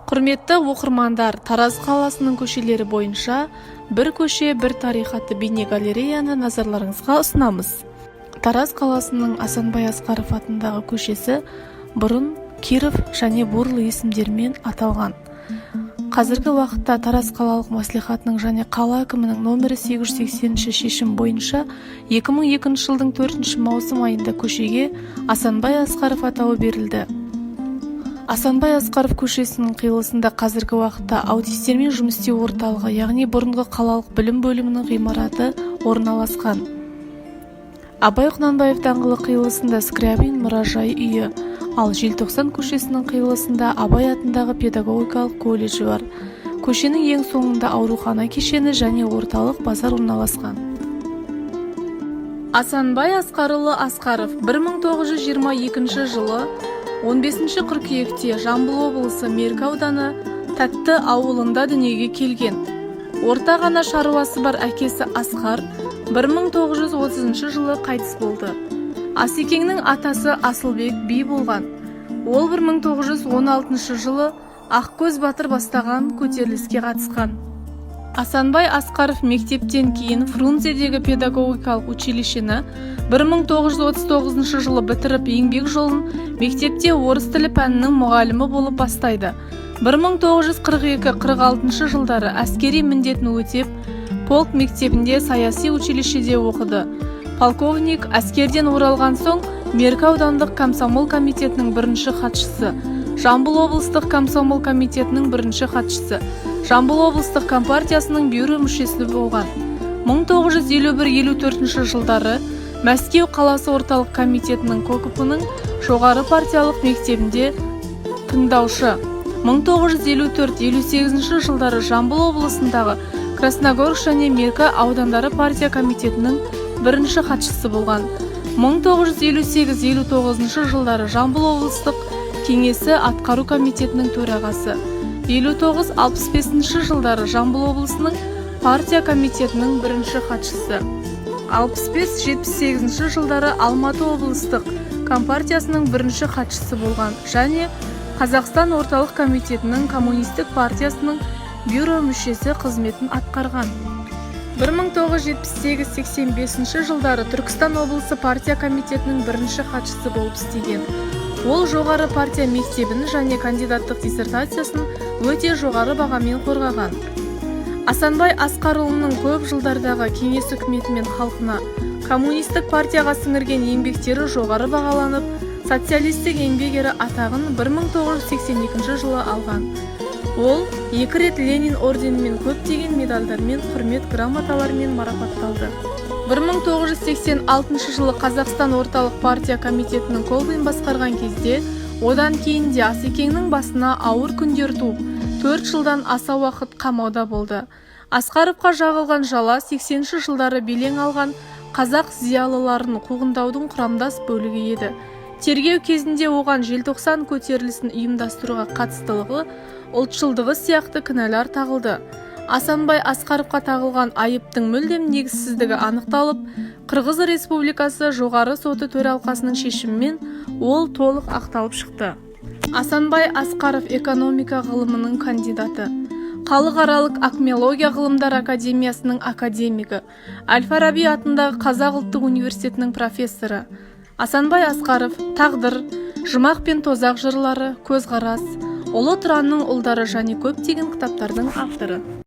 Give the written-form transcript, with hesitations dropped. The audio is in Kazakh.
Құрметті оқырмандар, Тараз қаласының көшелері бойынша «Бір көше – бір тарих» атты бейне галереяны назарларыңызға ұсынамыз. Тараз қаласының Асанбай Асқаров атындағы көшесі бұрын Киров және Бурыл есімдерімен аталған. Қазіргі уақытта Тараз қалалық мәслихатының және қала әкімінің нөмірі 880 шешім бойынша 2002 жылдың 4 маусым айында көшеге Асанбай Асқаров атауы берілді. Асанбай Асқаров көшесінің қиылысында қазіргі уақытта аутистермен жұмыс істеу орталығы, яғни бұрынғы қалалық білім бөлімінің ғимараты орналасқан. Абай Құнанбаев даңғылы қиылысында Скрябин мұражай үйі, ал Желтоқсан көшесінің қиылысында Абай атындағы педагогикалық колледжі бар. Көшенің ең соңында аурухана кешені және орталық базар орналасқан. Асанбай Асқарұлы Асқаров 1922 жылы 15 қыркүйекте Жамбыл облысы, Меркі ауданы, Тәтті ауылында дүниеге келген. Орта ғана шаруасы бар әкесі Асқар 1930 жылы қайтыс болды. Асекеңнің атасы Асылбек би болған. Ол 1916 жылы Ақкөз батыр бастаған көтеріліске қатысқан. Асанбай Асқаров мектептен кейін Фрунзедегі педагогикалық училищені 1939 жылы бітіріп, еңбек жолын мектепте орыс тілі пәнінің мұғалімі болып бастайды. 1942-46 жылдары әскери міндетін өтеп, полк мектебінде, саяси училищеде оқыды. Полковник әскерден оралған соң Меркі аудандық комсомол комитетінің бірінші хатшысы, Жамбыл облыстық комсомол комитетінің бірінші хатшысы, Жамбыл облыстық компартиясының бюро мүшесі болған. 1951-54 жылдары Мәскеу қаласы орталық комитетінің, КОКП-ның жоғары партиялық мектебінде тыңдаушы. 1954-58 жылдары Жамбыл облысындағы Красногорск және Меркі аудандары партия комитетінің бірінші хатшысы болған. 1958-59 жылдары Жамбыл облыстық кеңесі атқару комитетінің төрағасы, 59-65 жылдары Жамбыл облысының партия комитетінің бірінші хатшысы, 65-78 жылдары Алматы облыстық компартиясының бірінші хатшысы болған және Қазақстан орталық комитетінің Коммунистік партиясының бюро мүшесі қызметін атқарған. 1978-85 жылдары Түркістан облысы партия комитетінің бірінші хатшысы болып істеген. Ол жоғары партия мектебін және кандидаттық диссертациясын өте жоғары бағамен қорғаған. Асанбай Асқарұлының көп жылдардағы кеңес үкіметі мен халқына, коммунистік партияға сіңірген еңбектері жоғары бағаланып, Социалистік Еңбек Ері атағын 1982 жылы алған. Ол екі рет Ленин орденімен, көптеген медальдармен, құрмет грамоталарымен марапатталды. 1986 жылы Қазақстан орталық партия комитетінің Колбин басқарған кезде, одан кейін де Асекеңнің басына ауыр күндер туып, 4 жылдан аса уақыт қамауда болды. Асқаровқа жағылған жала 80 жылдары белең алған қазақ зиялыларын қуғындаудың құрамдас бөлігі еді. Тергеу кезінде оған Желтоқсан көтерілісін ұйымдастыруға қатыстылығы, ұлтшылдығы сияқты кінәлар тағылды. Асанбай Асқаровқа тағылған айыптың мүлдем негізсіздігі анықталып, Қырғыз Республикасы Жоғары соты төралқасының шешімімен ол толық ақталып шықты. Асанбай Асқаров экономика ғылымының кандидаты, Халықаралық акмеология ғылымдар академиясының академигі, әл-Фараби атындағы Қазақ ұлттық университетінің профессоры. Асанбай Асқаров «Тағдыр», «Жұмақ пен тозақ жырлары», «Көзқарас», «Ұлы Тұранның ұлдары» және көптеген кітаптардың авторы.